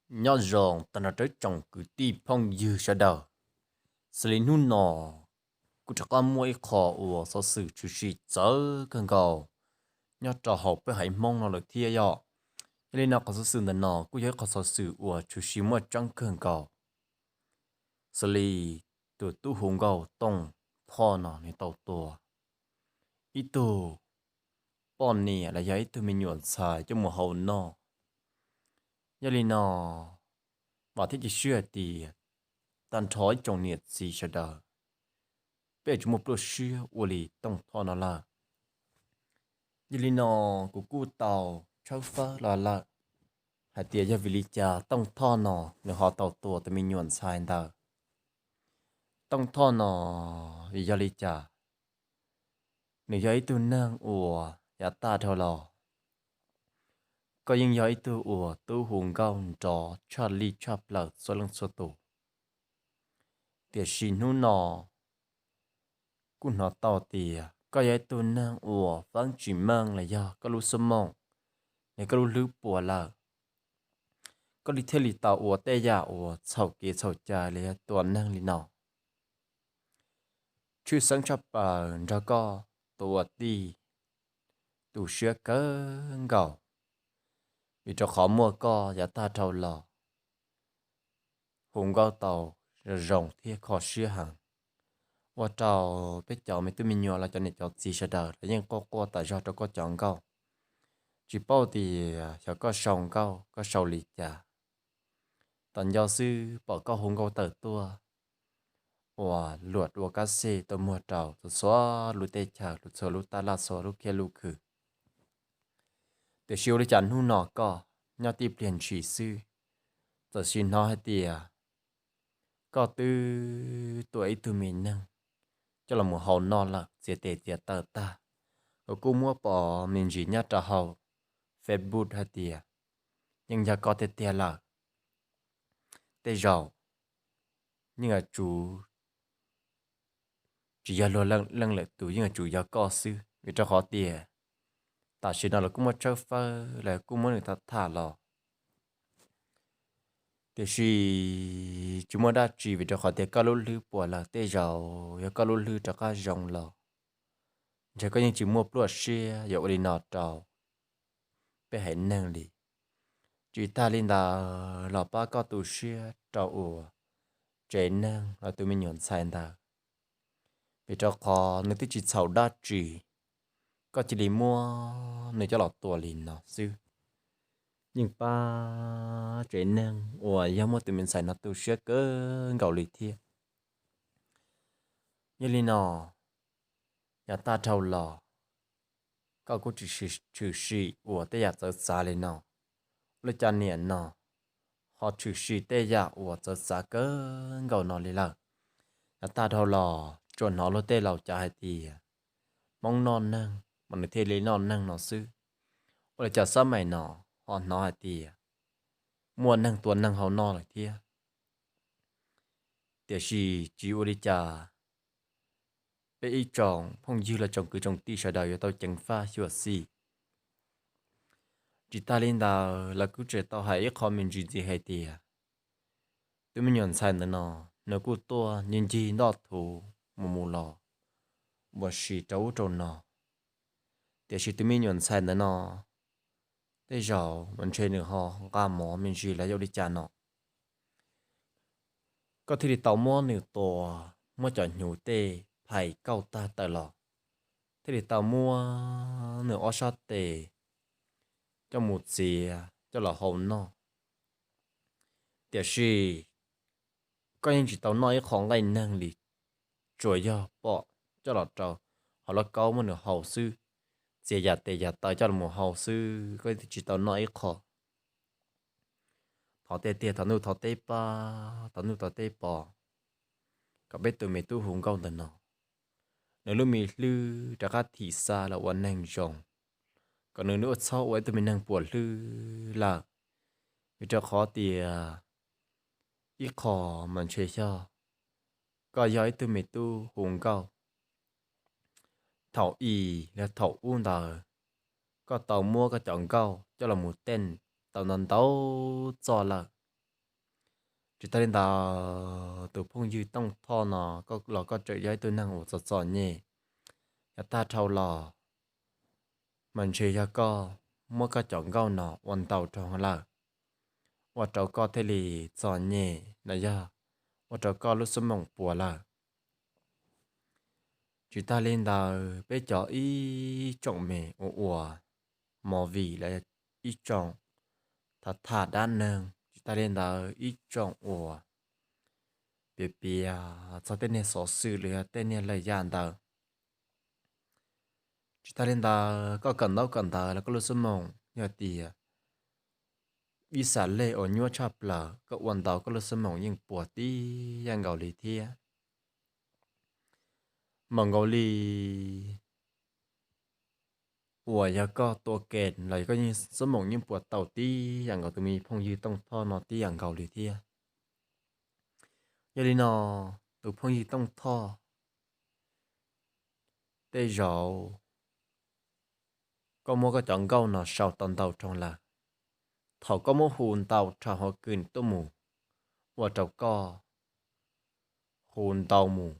Nyob zoo tag nrho rau tsoom kwv tij phooj ywg sawv daws. Xws li hnub no kuj rov qab muaj ib qho uas xov xwm tshwm sim txawv kawg nkaus nyob rau hauv peb haiv Hmoob no lawm thiab yog. Yog li no qhov xov xwm ntawm no kuj yog ib qho xov xwm uas tshwm sim muaj tseeb kawg nkaus. Xws li tus tub hu nkauj Tooj Thoj no nws tau tua ib tug poj niam los yog ib tug me nyuam ntxhais coj mus hau noj. Yog li no vam thiab cia siab hais tias tag nrho ib tsoom niam txiv sawv daws, peb tsis muaj pluaj siab ua li Tooj Thoj no lawm. Yog li no kuv kuj tau tshawb fawb los lawm hais tias yog vim li cas Tooj Thoj no nws ho tau tua tus me nyuam ntxhais ntawd. Tooj Thoj no vim yog li cas? Nws yog ib tug neeg uas yav tag dhau los koj yeej yog ib tug uas tub hu nkauj nrov tshaj li tshaj plaws txhua leej txhua tus. Tiam sis hnub no kuj hnov tau tias koj yog ib tug neeg uas feeb tsis meej los yog koj lub xuab mooj, yog koj lub hlwb puas lawm, koj li thiaj li tau ua tej yam uas txhaum kev txhaum cai los yog tua neeg li no. Tshwj xeeb tshaj plaws nrog koj tus ua tij tu siab kawg nkaus, vim rau qhov muaj koj yav tag dhau los hu nkauj tau zoo thiab kho siab heev, ua rau peb cov me tub me nyuam los cov niam cov txiv sawv daws los yeej quaj quaj tas zog rau koj cov nkauj. Tsis paub tias xyov koj sau nkauj koj sau li cas, tas nco xwb pom koj hu nkauj tawm tuaj ua luam ua kab xej tuaj muag rau txhua txhua lub teb chaws, txhua lub tab laj, txhua lub kiab lub khw. Tiam sis ua li cas hnub no koj nyob tib pliag ntshis xwb, txawm sim hnov hais tias koj twb tua ib tug me neeg coj los mus hau noj lawm txiav tes txiav taw tag. Kuv kuj muab pom me ntsis nyob rau hauv Facebook hais tias yeej yog koj tiag tiag lawm. Tej zaum yeej yuav tsum tsis yog luag leej lwm tus, yeej yuav tsum yog koj xwb, vim rau qhov tias tam sim no los kuj muab tshawb fawb los kuj muab nws tham tham los tiam sis tsis muaj dab tsi, vim rau qhov tias koj lub hlwb puas lawm, tej zaum yog koj lub hlwb rov qab zoo los ntshe koj yeej tsis muaj pluaj siab yuav ua li no rau peb haiv neeg li. Tsis tag li ntawd los pab koj tu siab rau uas tsev neeg los tus me nyuam ntxhais ntawd, vim rau qhov nws twb tsis txhaum dab tsi, koj cia li muab nws coj los tua li no xwb, yeej pab tsev neeg uas yog muaj tus me ntxhais no tu siab kawg nkaus li thiab. Yog li no, yav tag dhau los koj kuj tsis tshwm sim ua tej yam txawv txav li no. Ua li cas niam no ho tshwm sim tej yam uas txawv txav kawg nkaus no li lawm? Yav tag dhau los tsuas hnov luag tej laus cav hais tias Hmoob noj neeg mas nws thiaj li noj neeg no xwb. Ua li cas xab maim no ho hnov hais tias muaj neeg tua neeg hau noj lawm thiab? Tiam sis tsis ua li cas, peb ib tsoom phooj ywg los tsoom kwv tsoom tij sawv daws yuav tau ceev faj xyuam xim. Tsis tag li ntawd lawv kuj tseem tau hais ib qho me ntsis ntxiv hais tias tus me nyuam ntxhais ntawd no nws kuj tuaj ncig ncig ntoj thuv mus mus los ua si rau ub rau no. Tiam sis tus me nyuam ntxhais ntawd no tej zaum mas ntshe nws ho nqa mov me ntsis los yog ua li cas no, koj thiaj li tau muab nws tua, muab cov hnyuv tej phais kauj tag tawm los, thiaj li tau muab nws ob sab tes coj mus txiav coj los hau noj. Tiam sis koj yeej tsis tau noj ib qho nqaij neeg li, tsuas yog pom coj los rau hauv lauj kaub muab nws hau xwb, txiav yam tes yam taw coj los hau xwb, koj yeej tsis tau noj ib qho. Thov tiag tiag thov ntuj thov teb pab, thov ntuj thov teb pov kom peb tus me tub hu nkauj ntawm no nws lub me hlwb rov qab thim xa los ua neeg zoo, kom nws ua txhob ua ib tug me neeg puas hlwb lawm. Vim rau qhov tias ib qho mas ntshe yog koj yog ib tug me tub hu nkauj, thaum i los thaum ub ntawd koj tau muab koj cov nkauj coj los mus teej tau ntau ntau txoj lawm. Tsis tas li ntawd, tus phooj ywg Tooj Thoj no los koj tseem yog ib tug neeg uas txom txom nyem, yog tag dhau los mas ntshe yog koj muab koj cov nkauj no ua ntau rau lawm, ua rau koj thiaj li txom nyem los yog ua rau koj lub xub moom puas lawm. Tsis tas li ntawd, peb cov ib tsoom me ua ua movie los yog ib tsoom tham tham dab neeg, tsis tas li ntawd ib tsoom uas piav piav txog tej niag xov xwm los yog tej niag lawm yam ntawd. Tsis tas li ntawd, koj kawm ntaub kawm ntawv los koj lub xub moom yog tias ib xav lej uas nyuaj tshaj plaws, koj ua ntau koj lub xub moom yeej puas tib yam nkaus li thiab. Mam nkaus li uas yog koj tua kem los koj yeej xub moom yeej puas tau tib yam nkaus tus me phooj ywg Tooj Thoj no tib yam nkaus li thiab. Yog li no, tus phooj ywg Tooj Thoj, tej zaum koj muab koj cov nkauj no sau tau ntau rau lawm, thaum koj muab hu ntau rau hauv kws tuaj mus, ua rau koj hu ntau mus,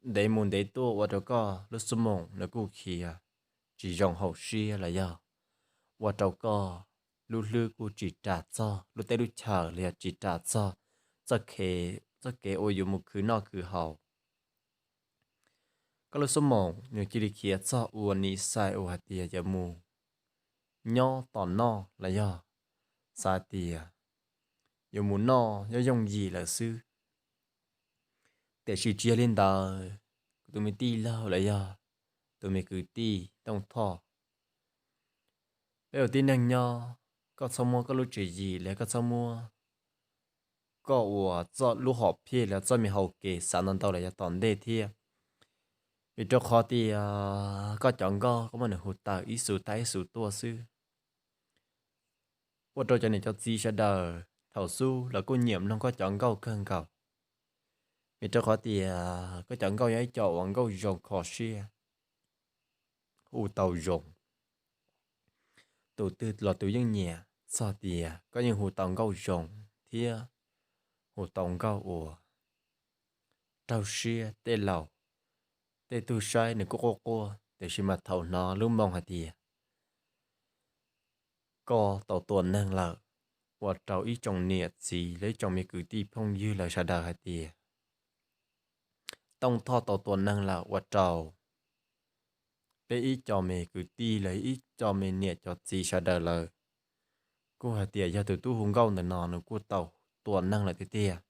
ntev mus ntev tuaj ua rau koj lub xub moom nws kuj khiav tsis zoo hauv siab los yog ua rau koj lub hlwb kuj tsis ras txog lub teb lub chaws los yog tsis ras txog txoj kev uas yuav mus khwv noj khwv haus. Koj lub xub moom nws cia li khiav txog ua nim xais uas hais tias yuav mus nyob tos noj los yog xav tias yuav mus noj nyob yooj yim lawm xwb. Tiam sis tsis yog li ntawd, kuv tus me tij laug los yog tus me kwv tij Tooj Thoj, peb ua tib neeg nyob, koj txhob muab koj lub tswv yim los koj txhob muab koj ua txoj lub hom phiaj los txoj me hau kev xav ntau ntau los yog tom ntej thiab. Vim rau qhov tias koj cov nkauj koj muab nws hu tawm ib xu tas ib xu tuaj xwb, ua rau cov niam cov txiv sawv daws thaum xub los kuj nyiam mloog koj cov nkauj kawg nkaus. Vim rau qhov tias koj cov nkauj yog ib co uas nkauj zoo kho siab, hu tau zoo, tus twg los tus yeej nyiam txog tias koj yeej hu tau nkauj zoo thiab hu tau nkauj uas raug siab tej laus, tej tug saib nws kuj quaj quaj, tiam sis mas thaum hnov lub moo hais tias koj tau tua neeg lawm, ua rau ib tsoom niam txiv los ib tsoom me kwv tij phooj ywg lawv sawv daws hais tias Tooj Thoj tau tua neeg lawm, ua rau peb ib co me kwv tij los ib co me niam cov txiv sawv daws lawv kuj hais tias yog tus tub hu nkauj ntawm no nws kuj tau tua neeg lawm tiag tiag.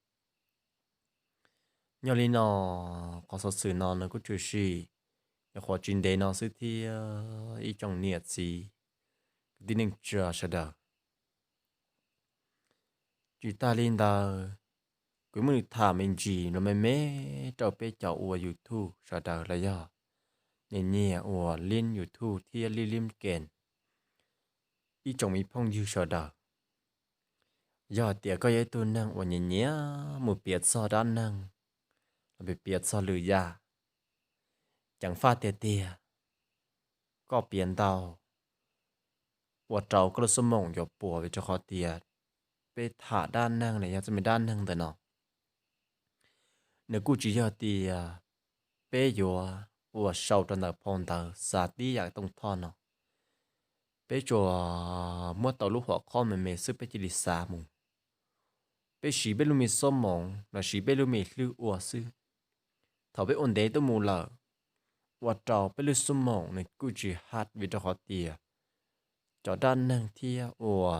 Yog li no, qhov xov xwm no nws kuj tshwm sim nyuam qhuav tsis ntev no xwb thiab ib tsoom niam txiv kwv tij neej tsa sawv daws. Tsis tas li ntawd, kuv muab nws tham me ntsis los me me rau peb cov ua YouTube sawv daws los yog nyiam nyiam ua lib YouTube thiab lib lib kees, ib tsoom me phooj ywg sawv daws. Yog hais tias koj yog ib tug neeg uas nyiam nyiam mus piav txog dab neeg los piav txog lwm yam, ceev faj tiag tiag koj piav ntau, ua rau koj lub xub moom yuav puas, vim rau qhov tias peb tham dab neeg los yog txoj me dab neeg ntawm no, nws kuj tsis yog tias peb yuav ua sau rau ntawm phau ntawv xav tib yam Tooj Thoj no. Peb tsuas muab tau lub hom khob me me xwb peb cia li xav mus. Peb siv peb lub me xub moov los siv peb lub me hlwb ua xwb. Thaum peb ua ntev tuaj mus lawm, ua rau peb lub xub moom nws kuj tsis haj, vim rau qhov tias cov dab neeg thiab ua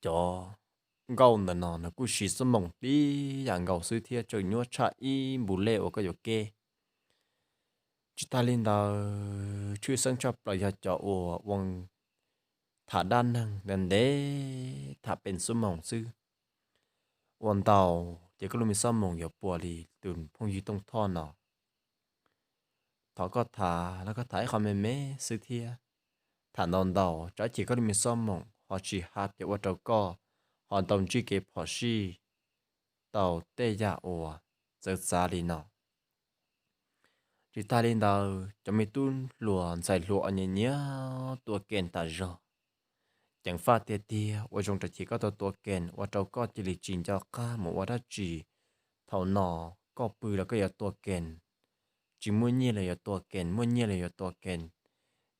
cov nkauj ntawm no nws kuj siv xub moom tib yam nkaus xwb thiab tseem nyuaj tshaj ib npus lej uas koj yuav keb. Tsis tas li ntawd, tshwj xeeb tshaj plaws yog cov uas ua tham dab neeg ntev ntev, tham pes xub moos xwb. Ua ntau ces koj lub me xub moos yuav puas li tus phooj ywg Tooj Thoj no. Thov koj tham los koj tham ib qho me me xwb thiab. Tham ntau ntau tsam ib chim koj lub me xub moos ho tsis haj ces ua rau koj ho tau ntsib kev phom sij tau tej yam uas txawv txav li no. Tsis tas li ntawd, cov me tub hluas ntxhais hluas uas nyiam nyiam tua kem tas zog, ceev faj tiag tiag, ua zoo rau ces koj tau tua Kem, ua rau koj cia li tsis nco qab mus ua dab tsi. Thaum no koj pw los koj yuav tua Kem, tsis muaj nyiaj los yuav tua Kem, muaj nyiaj los yuav tua Kem,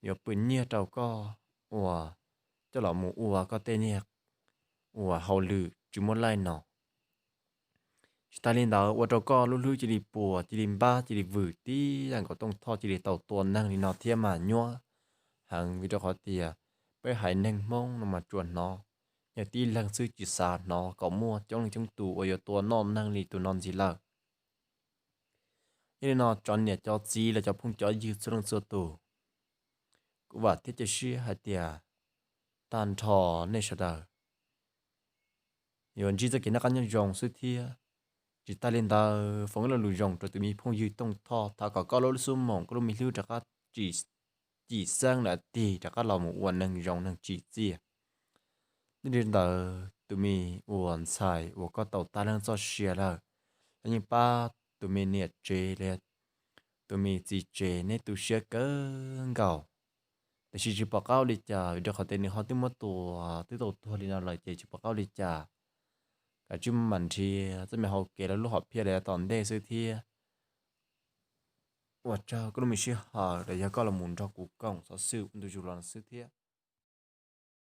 yuav pw nyiag rau koj ua, coj los mus ua koj tej niag ua hauj lwm tsis muaj laij no. Tsis tas li ntawd, ua rau koj lub hlwb cia li puas, cia li npab, cia li vwm tib yam nkaus Tooj Thoj cia li tau tua neeg li no thiab mas nyuaj heev, vim rau qhov tias peb haiv neeg Hmoob no mas tsuas hnov yog tib leeg xwb, tsis xav hnov kom muaj coob leej coob tus uas yuav tua noj neeg li tus no ntxiv lawm. Yog li no cov niam cov txiv los cov phooj cov ywg txhua leej txhua tus, kuv vam thiab cia siab hais tias tag nrho nej sawv daws yuav ntsib txoj kev noj qab nyob zoo xwb thiab. Tsis tas li ntawd, foom ib lo lus zoo rau tus me phooj ywg Tooj Thoj, thov kom koj lub xub moom, koj lub me hlwb rov qab tsim, cim xeeb lawm tig rov qab los mus ua neeg zoo neeg tsim txiaj. Nyob li ntawd, tus me ua ntxhais uas koj tau tag leej txoj sia lawm, los yeej pab tus me niam tsev los tus me txiv tsev neb tu siab kawg nkaus. Tiam sis tsis pom qab ua li cas, vim rau qhov tias nws ho twb muab tua, twb tau tuag li no lawm ces tsis pom qab ua li cas. Kav tsij mam nrhiav txoj me hau kev los lub hom phiaj los yav tom ntej xwb thiab. Ua tsaug koj lub me sij hawm los yog koj los mus nrog kuv koom xov xwm ua ntu zus los xwb thiab.